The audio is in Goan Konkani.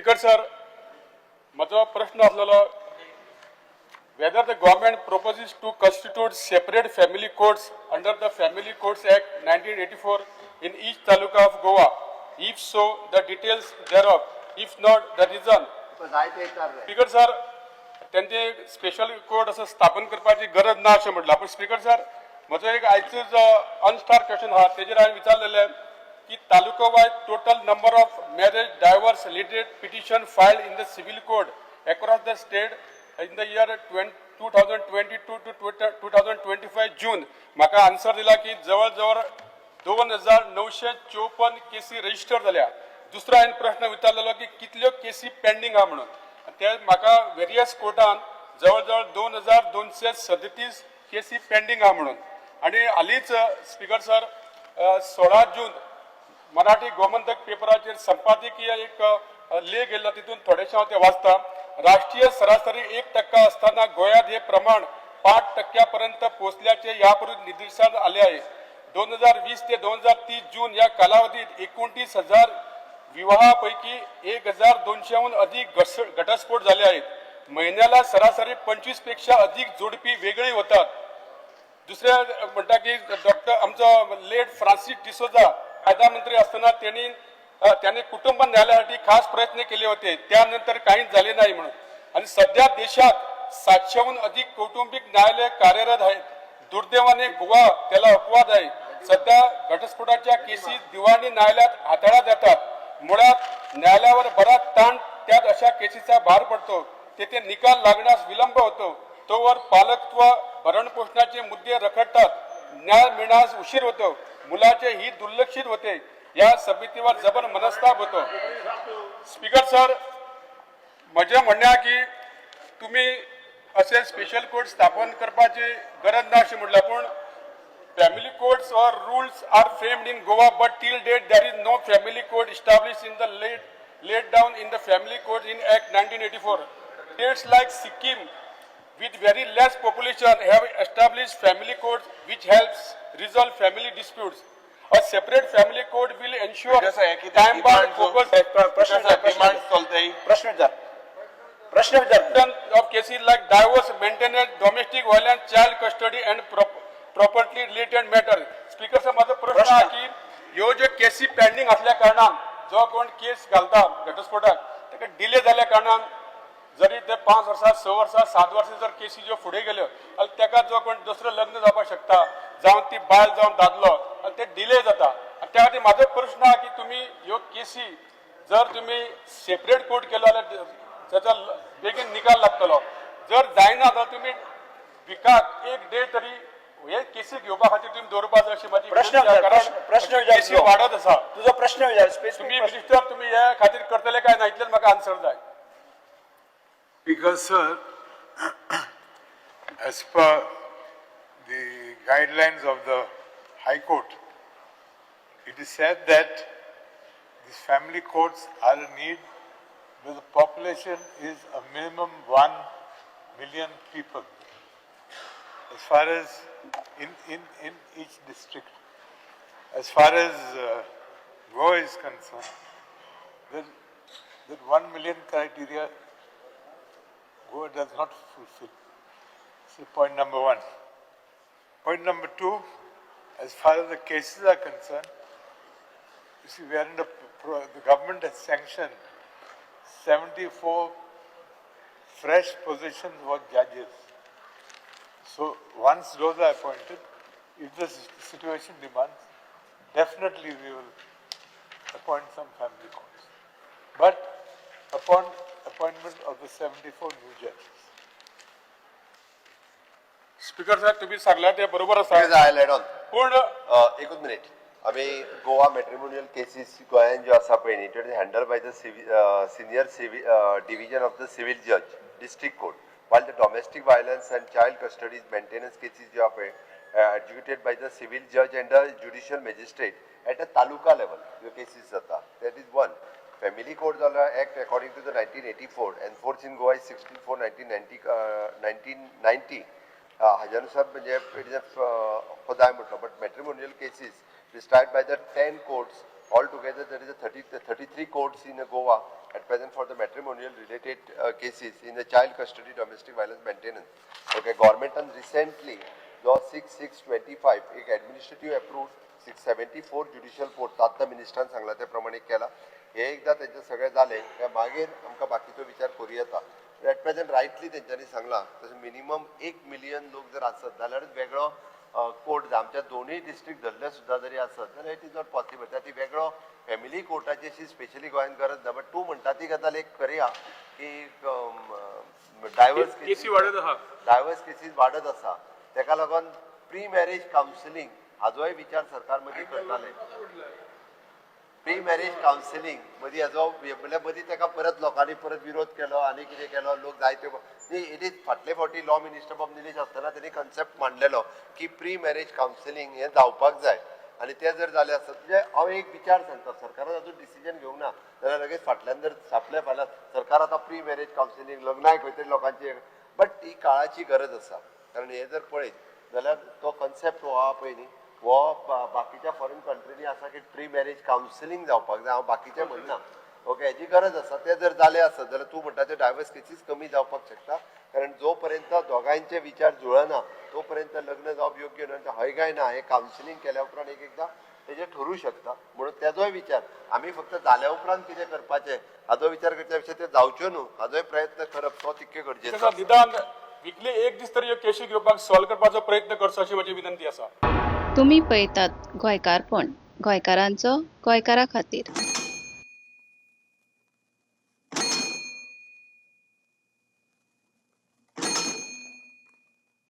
स्पीकर सर, म्हजो प्रश्न आसलेलो, whether the government proposes to constitute separate family courts under the Family Courts Act 1984 in each taluka of Goa. If so, the details thereof. If not, the reason. तुका जाय ते विचार रे. स्पीकर सर, त्यांचे स्पेशल कोर्ट असं स्थापन करपाची गरज ना अशें म्हटलां. पूण स्पीकर सर, म्हजो एक आयचो जो अनस्टार क्वेश्चन आहा, तेजेर हांवें विचारलेलें की taluka wise total number of marriage, divorce related petition filed in the civil court across the state in the year 2022 to 2025 June. म्हाका आन्सर दिला की जवळ जवळ 2954 केसी रजिस्टर जाल्या. दुसरो हांवें प्रश्न विचारलेलो की कितल्यो केसी पेंडींग आहा म्हणून. ते म्हाका वेरियस कोर्टान जवळ जवळ 2237 केसी पेंडींग आहा म्हणून. आणि हालींच स्पीकर सर, 16 जून मराठी गोमंतक पेपराचेर संपादकीय एक लेख येयल्लो. तितून थोडेशें हांव ते वाचता. राष्ट्रीय सरासरी 1% असताना गोंयांत हे प्रमाण 5 टक्क्यापर्यंत पोहोचल्याचे यापूर्वी निदर्शनास आले आहे. 2020 ते 2030 जून या कालावधीत 29,000 विवाहापैकी 1200हून अधिक घटस्फोट झाले आहेत. महिन्याला सरासरी 25 पेक्षा अधिक जोडपी वेगळी होतात. दुसरे म्हणटा की डॉक्टर आमचो लेट फ्रांसीस डिसोजा कायदा मंत्री असताना त्यांनी कुटुंब न्यायालयासाठी खास प्रयत्न केले होते. त्यानंतर काहीच झाले नाही म्हणून. आणि सध्या देशात 700हून अधिक कौटुंबिक न्यायालय कार्यरत आहेत. दुर्दैवाने गोवा त्याला अपवाद आहे. सध्या घटस्फोटाच्या केसी दिवाणी न्यायालयात हाताळल्या जातात. मुळात न्यायालयावर बराच ताण, त्यात अशा केसीचा भार पडतो. तेथे निकाल लागण्यास विलंब होतो. तोवर पालकत्व, भरणपोषणाचे मुद्दे रखडतात. न्याय मिळण्यास उशीर होतो. मुलाचे हित दुर्लक्षित होते. या समितीवर जबर मनस्ताप होतो. स्पीकर सर, म्हजें म्हणणें आहा की तुमी असे स्पेशल कोर्ट स्थापन करपाची गरज ना अशें म्हणलां, पूण family courts or rules are framed in Goa, but till date there is no family court established in the laid down in the Family Court in Act 1984. States like Sikkim, with very less population, have established family courts which helps resolve family disputes. A separate family court will ensure Because, किती time bound demand focus प्रश्न विचार, प्रश्न डिमांड चलतय. प्रश्न विचार, प्रश्न विचार. of cases like divorce, maintenance, domestic violence, child custody and property related matter. Speaker sir, माझो प्रश्न प्रश्न. आहा की ह्यो ज्यो केसी पेंडींग असल्या कारणान जो कोण केस घालता घटस्फोटाक, ताका डिले जाल्या कारणान जरी ते 5 वर्सां, 6 वर्सां, 7 वर्सां जर केसी ज्यो फुडें गेल्यो जाल्यार ताका जो कोण दुसरो लग्न जावपाक शकता, जावं ती बायल जावं दादलो, आनी ते डिले जाता. आनी त्या खातीर म्हाजो प्रश्न आहा की तुमी ह्यो केसी जर तुमी सेपरेट कोर्ट केलो जाल्यार ताचो बेगीन निकाल लागतलो. जर जायना जाल्यार तुमी विकाक एक डे तरी हे केसी घेवपा खातीर तुमी दवरपा जाय अशी म्हाजी प्रश्न विनंती आहा. विचार, कारण प्रश्न विचार केसी तुजो. वाडत आसा. तुजो प्रश्न विचार स्पेसिफिक. तुम्ही मिनिस्टर, तुम्ही हे खातीर करतले काय ना, इतलेच म्हाका आन्सर जाय. Because, sir, as per the guidelines of the High Court, it is said that these family courts are a need where the population is a minimum 1 million people. As far as in each district. As far as Goa is concerned, that 1 million criteria Goa does not fulfill. So point number one. Point number two, as far as the cases are concerned, you see, we are in the government has sanctioned 74 fresh positions for judges. So once those are appointed, if the situation demands, definitely we will appoint some family courts. But upon appointment of the 74 new judges. Speaker साहेब, तुम्ही सांगला ते बरोबर आसा. I add on. पूण एकूच मिनिट. आमी गोवा मॅट्रिमोनियल केसीस गोंयान ज्यो आसा पळय न्ही, it is handle by the senior division of the civil judge, district court, while the domestic violence and child custody maintenance cases ज्यो आहा पळय, adjudicated by the civil judge and the judicial magistrate at a taluka level ह्यो केसीस जाता. That is one. Family court जाल्यार Act according to the 1984, enforce in Goa is 16/4 1990, 1990. हाज्या म्हणजे it is a जाय म्हटलो, but matrimonial cases is tried by the 10 courts. All together there is a 33 courts in Goa. At present for the matrimonial related cases in the child custody, domestic violence, maintenance. Okay, गव्हर्मेंटान recently जो 6/6/25 एक administrative approve 674 judicial court, आत्तां मिनिस्टरान सांगला ते प्रमाणे केला. हे एकदां तेंचें सगळें जालें काय मागीर आमकां बाकीचो विचार करूं येता. एट प्रेझेंट रायटली तेंच्यांनी सांगलां तशें मिनिमम 1 मिलियन लोक जर आसत जाल्यारूच वेगळो कोर्ट जाय. आमच्या दोनूय डिस्ट्रिक्ट धरले सुद्दां जरी आसत जाल्यार it is not possible. त्या ती वेगळो फॅमिली कोर्टाची अशी स्पेशली गोंयांत गरज ना. बट तूं म्हणटा ती गजाल एक खरी आहा की डायवर्स केसी वाडत आहा. डायवर्स केसीस वाडत आसा. तेका लागून प्री मॅरेज कावन्सिलींग हाजोय विचार सरकार मदीं करताले. प्री मॅरेज कावन्सिलींग मदीं हाजो, म्हणल्यार मदीं तेका परत लोकांनी परत विरोध केलो आनी कितें केलो, लोक जायते. न्ही, it is फाटले फावटी लॉ मिनिस्टर बाब निलेश आसतना तेणी कन्सेप्ट मांडलेलो की प्री मॅरेज कावन्सिलींग हें जावपाक जाय आनी तें जर जालें आसत, म्हणजे हांव एक विचार सांगता, सरकारान अजून डिसिजन घेवंक ना जाल्यार लगेच फाटल्यान जर छापलें फाल्यां सरकार आतां प्री मॅरेज कावन्सिलींग लग्नाक खंय तरी लोकांची, बट he काळाची गरज आसा. कारण हे जर पळयत जाल्यार तो कन्सेप्ट हो आहा पळय न्ही, हो बाकीच्या फॉरेन कंट्रीनी आसा की प्री मॅरेज कावन्सिलींग जावपाक जाय. हांव बाकीचें म्हणना. ओके, हेजी गरज आसा. ते जर जालें आसत जाल्यार तूं म्हणटा ते डायवर्स केसीस कमी जावपाक शकता. कारण जो पर्यंत दोगांयचे विचार जुळना तो पर्यंत लग्न जावप योग्य न्हय. हय काय ना हें कावन्सिलींग केल्या उपरांत एक एकदां तेजें ठरूं शकता. म्हणून तेजोय विचार आमी फक्त जाल्या उपरांत कितें करपाचें हाजो विचार करच्या पेक्षा ते जावच्यो न्हू हाजोय प्रयत्न करप तो तितके गरजेचो तसो आसा. निदान विकली एक दीस तरी ह्यो केशी घेवपाक सॉल्व करपाचो प्रयत्न करचो अशी म्हजी विनंती आसा. तुमी पळयतात गोंयकारपण, गोंयकारांचो गोंयकारा खातीर.